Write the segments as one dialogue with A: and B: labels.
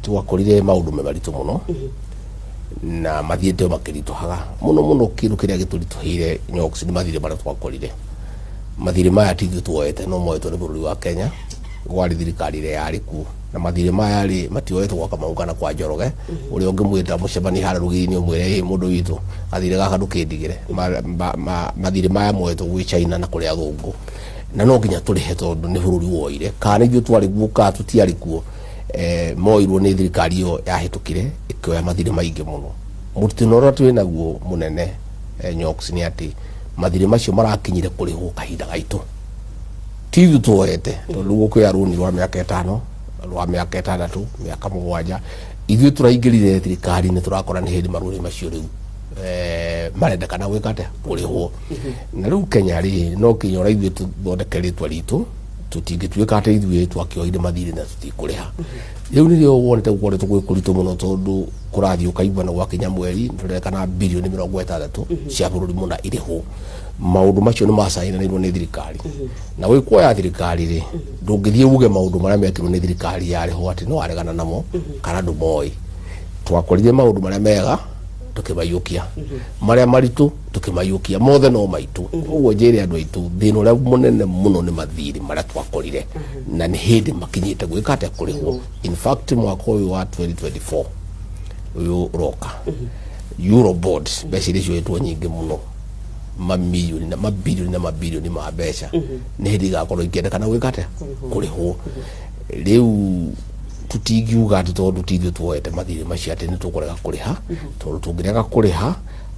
A: Twakorire maũndũ me maritũ mũno na mathiĩte o makĩritũhaga mũno mũno. Kĩndũ kĩrĩa gĩtũritũhĩire, Nyox, nĩ mathirĩ marĩa twakorire. Mathirĩ maya ti ithuĩ tuoete, no moetwo nĩ bũrũri wa Kenya, gwarĩ thirikari ĩrĩa yarĩ kuo. Na mathirĩ maya rĩ, matioetwo gwa Kamau kana kwa Njoroge ũrĩa ũngĩmwĩta mũcemani harĩa rũgiri-inĩ ũmwĩre, "Ĩ mũndũ witũ, gathirĩ gaka ndũkĩndigĩre." Mathirĩ maya moetwo gwĩ China na kũrĩ athũngũ, na no nginya tũrĩhe tondũ nĩ bũrũri woire. Kana nĩ ithuĩ twarĩ kuo kana tũtiarĩ kuo, moirwo nĩ thirikari ĩyo yahĩtũkire, ĩkĩoya mathirĩ maingĩ mũno. Mũtino ũrĩa twĩ naguo mũnene, Nyox, nĩ atĩ mathirĩ macio marakinyire kũrĩhwo kahinda gaitũ, ti ithuĩ tuoete, tondũ gũkĩoya rũni rwa mĩaka 5, rwa mĩaka 6, mĩaka 7. Ithuĩ tũraingĩrire thirikari-inĩ, tũrakora nĩ hĩndĩ marũni macio rĩu marendekana gwĩka atĩa? Kũrĩhwo. Na rĩu Kenya rĩ, no kinya ũrĩa ithuĩ tũthondeke rĩtwa ritũ, tũtingĩtuĩka atĩ ithuĩ twakĩoire mathirĩ na tũtikũrĩha. Rĩu nĩrĩo wonete gũkoretwo gwĩ kũritũ mũno, tondũ kũrathiĩ ũkaigua na gwakinya mweri tũrerekana birioni 60 cia bũrũri mũna irĩhwo. Maũndũ macio nĩ macainanĩirwo nĩ thirikari, na wĩ kuoya thirikari rĩ, ndũngĩthiĩ uge maũndũ marĩa mekirwo nĩ thirikari yarĩho atĩ no aregana namo kana ndũmoĩ. Twakorire maũndũ marĩa mega tũkĩmaiyũkia, marĩa maritũ tũkĩmaiyũkia, mothe no maitũ. Ũguo njĩre andũ aitũ, thĩna ũrĩa mũnene mũno nĩ mathirĩ marĩa twakorire, na nĩ hĩndĩ makinyĩte gwĩka atĩa? Kũrĩhwo. In fact, mwaka ũyũ wa 2024 ũyũ ũroka, Eurobond, mbeca iria cioetwo nyingĩ mũno, mamirioni na mabirioni na mabirioni ma mbeca, nĩ hĩndĩ igakorwo ikĩendekana gwĩka atĩa? Kũrĩhwo. Rĩu tũtingiuga atĩ tondũ ti ithuĩ tuoete mathirĩ macio atĩ nĩ tũkũrega kũrĩha, tondũ tũngĩrega kũrĩha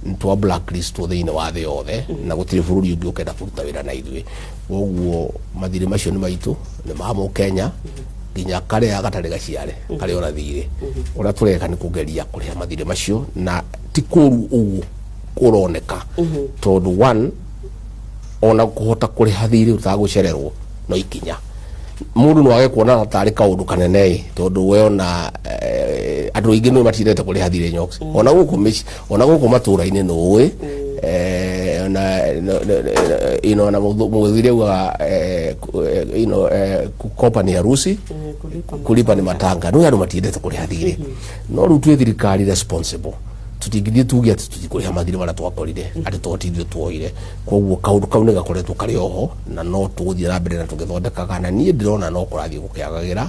A: nĩ twa blacklist thĩinĩ wa thĩ yothe na gũtirĩ bũrũri ũngĩ ũkenda kũruta wĩra na ithuĩ. Koguo mathirĩ macio nĩ maitũ, nĩ ma Mũkenya nginya karĩa gatarĩ gaciare karĩ ona thirĩ. Ũrĩa tũreka nĩ kũgeria kũrĩha mathirĩ macio, na ti kũru ũguo kũroneka, tondũ one, ona kũhota kũrĩha thirĩ ũtagũcererwo no ikinya. Mũndũ no age kuona tarĩ kaũndũ kanene ĩ, tondũ we ona andũ aingĩ nĩ matiendete kũrĩha thirĩ, Nyox. Ona gũkũ mĩciĩ, ona gũkũ matũra-inĩ nĩ ũĩ, ona ino na mũthuri augaga ino kukopa ni harusi,
B: kulipa
A: kulipa ni matanga. No andũ matiendete kũrĩha thirĩ, no rĩu twĩ thirikari responsible, tũtingĩthiĩ tuge atĩ tũtikũrĩha mathirĩ marĩa twakorire atĩ to ti ithuĩ tuoire. Koguo kaũndũ kau nĩ gakoretwo karĩ oho, na no tũgũthiĩ na mbere na tũgĩthondekaga, na niĩ ndĩrona no kũrathiĩ gũkĩagagĩra.